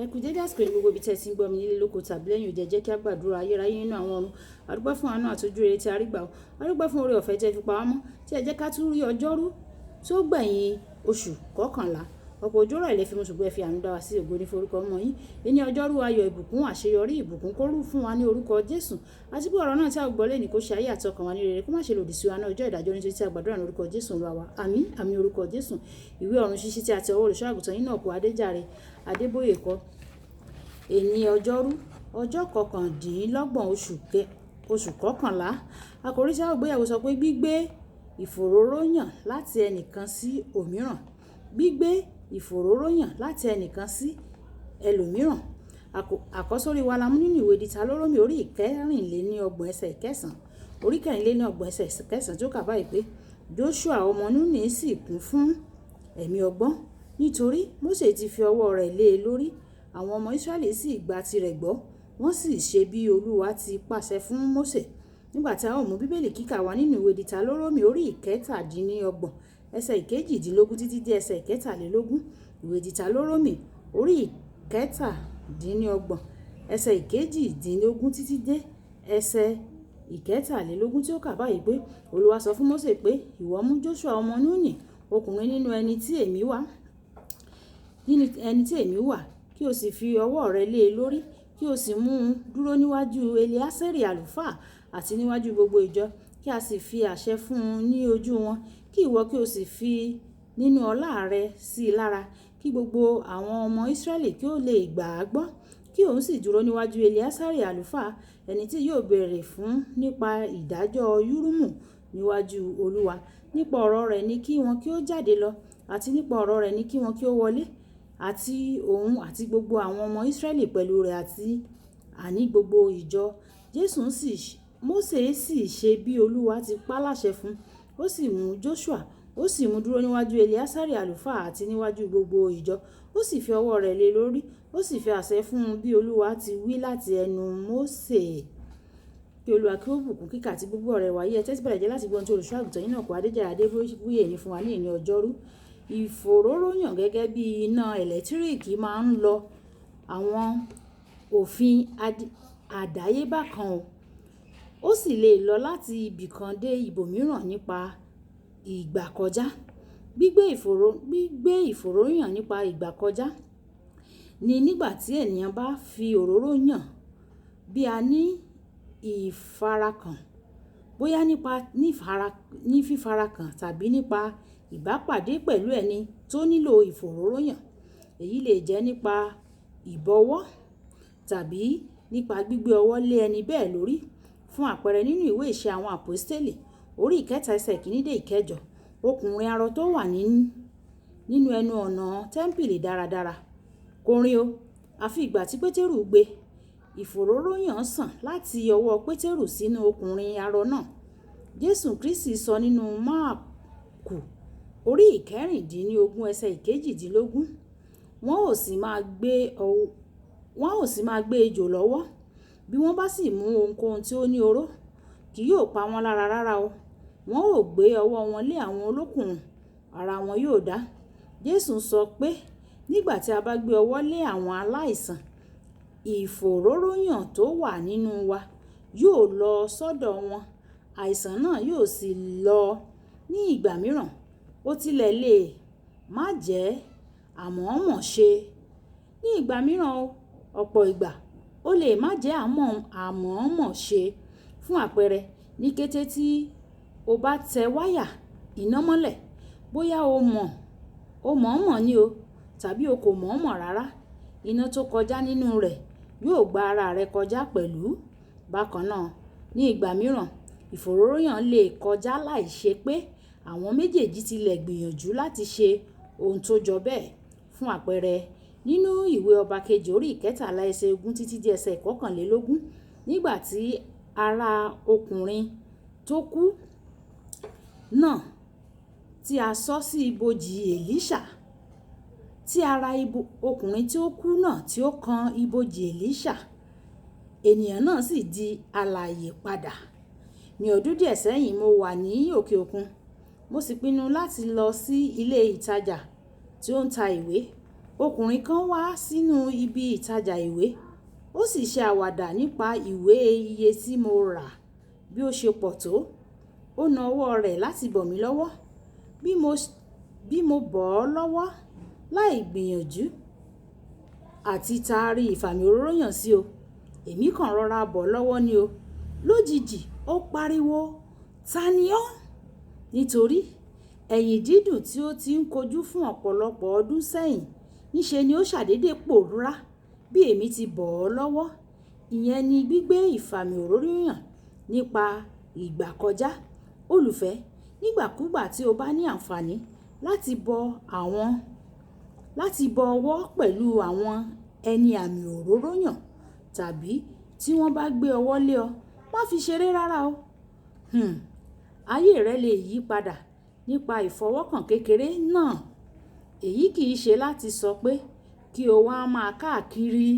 Ẹ kú dédé àsìkò yìí gbogbo ibi tí ẹ ti ń gbọ́ mi nílé lóko tàbí lẹ́yìn odi. Ẹ jẹ́ kí a gbàdúrà. Ayérayé nínú àwọn ọ̀run. A dúpẹ́ fún àánú àti ojú rere tí a rí gbà o. A dúpẹ́ fún oore ọ̀fẹ́ tí ẹ fi pa wá mọ́, tí ẹ jẹ́ ká tún rí ọjọ́rú tó gbẹ̀yìn oṣù kọkànlá. Ọ̀pọ̀ òjò rọ̀ ilẹ̀ fi mú, ṣùgbọ́n ẹ fi àánú dá wa sí. Ògo ní forúkọ ọmọ yín. Ní ọjọ́rú, ayọ̀, ìbùkún, àṣeyọrí, ìbùkún kó rú fún wa ní orúkọ Jésù. Àti pé ọ̀rọ̀ náà tí a gbọ́ lónìí kó ṣe ayé àti ọkàn wa ní rere, kó má ṣe lòdì sí wa ní ọjọ́ ìdájọ́, nítorí tí a gbàdúrà ní orúkọ Jésù Olúwa wa. Àmín, àmín, orúkọ Jésù. Ìwé ọ̀run ṣíṣí tí a ti ọwọ́ olùṣọ́ àgùntàn yín náà kú Adéjàre Adébóyè kọ. Èní ọjọ́rú, ọjọ́ 29 oṣù kọkànlá. Àkòrí tí a ó gbéyẹ̀wò sọ pé gbígbé ìfòróróyàn láti ẹnìkan sí òmíràn. Gbígbé ìfòróróyàn láti ẹnìkan sí ẹlòmíràn. Àkọ́sórí wa la mú nínú ìwé Diutarónómì orí 34 ẹsẹ̀ 9. Orí 34 ẹsẹ̀ 9 tí ó kà báyìí pé, Joṣua ọmọ Núnì sì kún fún ẹ̀mí ọgbọ́n, nítorí Mósè ti fi ọwọ́ rẹ̀ lé e lórí. Àwọn ọmọ Israẹli sì gba tirẹ̀ gbọ́, wọ́n sì ṣe bí Olúwa ti pàṣẹ fún Mósè. Nígbà tí a ó mú Bíbélì kíkà wá nínú ìwé Diutarónómì orí 27 ẹsẹ̀ 18 títí dé ẹsẹ̀ 23. Ìwé Diutarónómì orí 27 ẹsẹ̀ 18 títí dé ẹsẹ̀ 23 tí ó kà báyìí pé, Olúwa sọ fún Mósè pé, ìwọ mú Joṣua ọmọ Núnì, ọkùnrin nínú ẹni tí èmi wà, nínú ẹni tí èmi wà, kí o sì fi ọwọ́ rẹ lé e lórí, kí o sì mú un dúró níwájú Eleasari àlùfáà àti níwájú gbogbo ìjọ, kí a sì fi àṣẹ fún un ní ojú wọn, kí ìwọ kí o sì fi nínú ọlá rẹ sí i lára, kí gbogbo àwọn ọmọ Israẹli kí ó lè gbà á gbọ́, kí òun sì dúró níwájú Eleasari àlùfáà, ẹni tí yóò béèrè fún nípa ìdájọ́ Úrímù níwájú Olúwa. Nípa ọ̀rọ̀ rẹ̀ ni kí wọn kí ó jáde lọ, àti nípa ọ̀rọ̀ rẹ̀ ni kí wọn kí ó wọlé, àti òun àti gbogbo àwọn ọmọ Israẹli pẹ̀lú rẹ̀, àti àní gbogbo ìjọ. Jésù sì, Mósè sì ṣe bí Olúwa ti pa láṣẹ fún, ó sì mú Joṣua, ó sì mú dúró níwájú Eleasari àlùfáà àti níwájú gbogbo ìjọ, ó sì fi ọwọ́ rẹ̀ lé lórí, ó sì fi àṣẹ fún un bí Olúwa ti wí láti ẹnu Mósè. Kí Olúwa kí ó bùkún kíkà àti gbogbo ọ̀rẹ́ wa yìí. Ẹ tẹ́tí bẹ̀rẹ̀ jẹ́ láti gbọ́ ohun tí olùṣọ́ àgùntàn yín náà kó Adéjàre Adébóyè ní fún wa ní ìní ọjọ́rú. Ìfòróróyàn gẹ́gẹ́ bí iná ẹ̀lẹ́tíríkì máa ń lọ àwọn òfin àdáyébá kan o. Ó sì lè lọ láti ibì kan dé ibòmíràn nípa ìgbà kọjá. Gbígbé ìfòróróyàn nípa ìgbà kọjá ni nígbà tí ènìyàn bá fi òróró yàn bí a ní ìfarakàn, bóyá nípa ní fífarakàn tàbí nípa ìbápàdé pẹ̀lú ẹni tó nílò ìfòróróyàn. Èyí lè jẹ́ nípa ìbọwọ́ tàbí nípa gbígbé ọwọ́ lé ẹni bẹ́ẹ̀ lórí. Fún àpẹẹrẹ, nínú ìwé Ìṣe àwọn Àpọ́stélì orí 3 ẹsẹ̀ 1 dé 8, ọkùnrin arọ tó wà nínú ẹnu ọ̀nà tẹ́ḿpìlì dáradára kò rìn o, àfi ìgbà tí Pétérù gbé. Ìfòróróyàn sàn láti ọwọ́ Pétérù sínú ọkùnrin arọ náà. Jésù Kristi sọ nínú Máàkù orí 16 ẹsẹ̀ 18, wọ́n ò sì máa gbé ejò lọ́wọ́. Bí wọ́n bá sì mú ohunkóhun tí ó ní oró, kì yóò pa wọ́n lára rárá o. Wọn ó gbé ọwọ́ wọn lé àwọn olókùnrùn, ara wọn yóò dá. Jésù sọ pé nígbà tí a bá gbé ọwọ́ lé àwọn aláìsàn, ìfòróróyàn tó wà nínú wa yóò lọ sọ́dọ̀ wọn, àìsàn náà yóò sì lọ. Ní ìgbà mìíràn, ó tilẹ̀ lè má jẹ́ àmọ̀ọ́mọ̀ ṣe. Ní ìgbà mìíràn o, ọ̀pọ̀ ìgbà, ó lè má jẹ́ àmọ̀ọ́mọ̀ ṣe. Fún àpẹẹrẹ, ní kété tí o bá tẹ wáyà iná mọ́lẹ̀, bóyá o mọ̀ọ́mọ̀ ni o tàbí o kò mọ̀ọ́mọ̀ rárá, iná tó kọjá nínú rẹ̀ yóò gba ara rẹ kọjá pẹ̀lú. Bákan náà, ní ìgbà mìíràn, ìfòróróyàn lè kọjá láìṣe pé àwọn méjèèjì tilẹ̀ gbìyànjú láti ṣe ohun tó jọ bẹ́ẹ̀. Fún àpẹẹrẹ, nínú ìwé Ọba Kejì orí 13 ẹsẹ̀ 20 títí dé ẹsẹ̀ 21, nígbà tí ara ọkùnrin tó kú náà tí a sọ sí ibojì Èlíṣà, tí ara ọkùnrin tí ó kú náà tí ó kan ibojì Èlíṣà, ènìyàn náà sì di alààyè padà. Ní ọdún díẹ̀ sẹ́yìn, mo wà ní òkè òkun, mo sì pinnu láti lọ sí ilé ìtajà tí ó ń ta ìwé. Ọkùnrin kan wá sínú ibi ìtajà ìwé, ó sì ṣe àwàdà nípa ìwé iye tí mo rà bí ó ṣe pọ̀ tó. Ó na ọwọ́ rẹ̀ láti bọ̀ mí lọ́wọ́. Bí mo bọ̀ ọ́ lọ́wọ́ láì gbìyànjú àti taari ìfàmì òróró yàn sí o. Èmi kàn rọra bọ̀ ọ́ lọ́wọ́ ni o. Lójijì ó pariwo, "Ta ni ọ́?" Nítorí ẹ̀yìn dídùn tí ó ti ń kojú fún ọ̀pọ̀lọpọ̀ ọdún sẹ́yìn, níṣe ni ó ṣàdédé pòórá bí èmi ti bọ̀ ọ́ lọ́wọ́. Ìyẹn ni gbígbé ìfàmì òróró yàn nípa ìgbà kọjá. Olùfẹ́, nígbàkúgbà tí o bá ní àǹfààní láti bọ ọwọ́ pẹ̀lú àwọn ẹni àmì òróró yàn tàbí tí wọ́n bá gbé ọwọ́ lé ọ, má fi ṣeré rárá o. Ayé rẹ lè yí padà nípa ìfọwọ́kàn kékeré náà. Èyí kì í ṣe láti sọ pé kí o wá máa káàkiri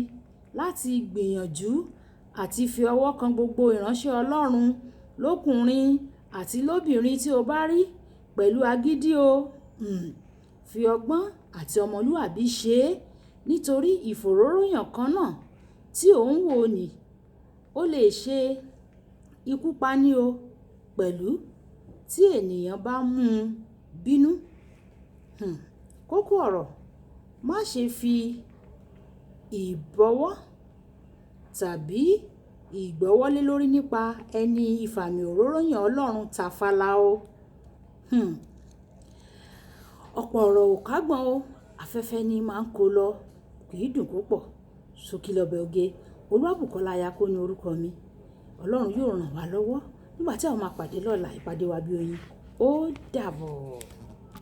láti gbìyànjú àti fi ọwọ́ kan gbogbo ìránṣẹ́ Ọlọ́run lọ́kùnrin àti lóbìnrin tí o bá rí pẹ̀lú agídí o. Fi ọgbọ́n àti ọmọlúwàbí ṣe é, nítorí ìfòróróyàn kan náà tí ò ń wò ní ó lè ṣe ikú pa ni o pẹ̀lú tí ènìyàn bá mú un bínú. Kókó ọ̀rọ̀, má ṣe fi ìbọ̀wọ̀ tàbí ìgbọ́wọ́lé lórí nípa ẹni ìfàmì òróró yàn Ọlọ́run tàfàlà o. Ọ̀pọ̀ ọ̀rọ̀ ò kágbọ́n o. Afẹ́fẹ́ ni máa ń kó lọ, kì í dùn púpọ̀. Sókí lọ́bẹ̀ oge. Olúwàbùkọ́lá Ayako ni orúkọ mi. Ọlọ́run yóò rán wa lọ́wọ́ nígbà tí a ó máa pàdé lọ́la. Ìpàdé wa bí oyin. Ó dàbọ̀.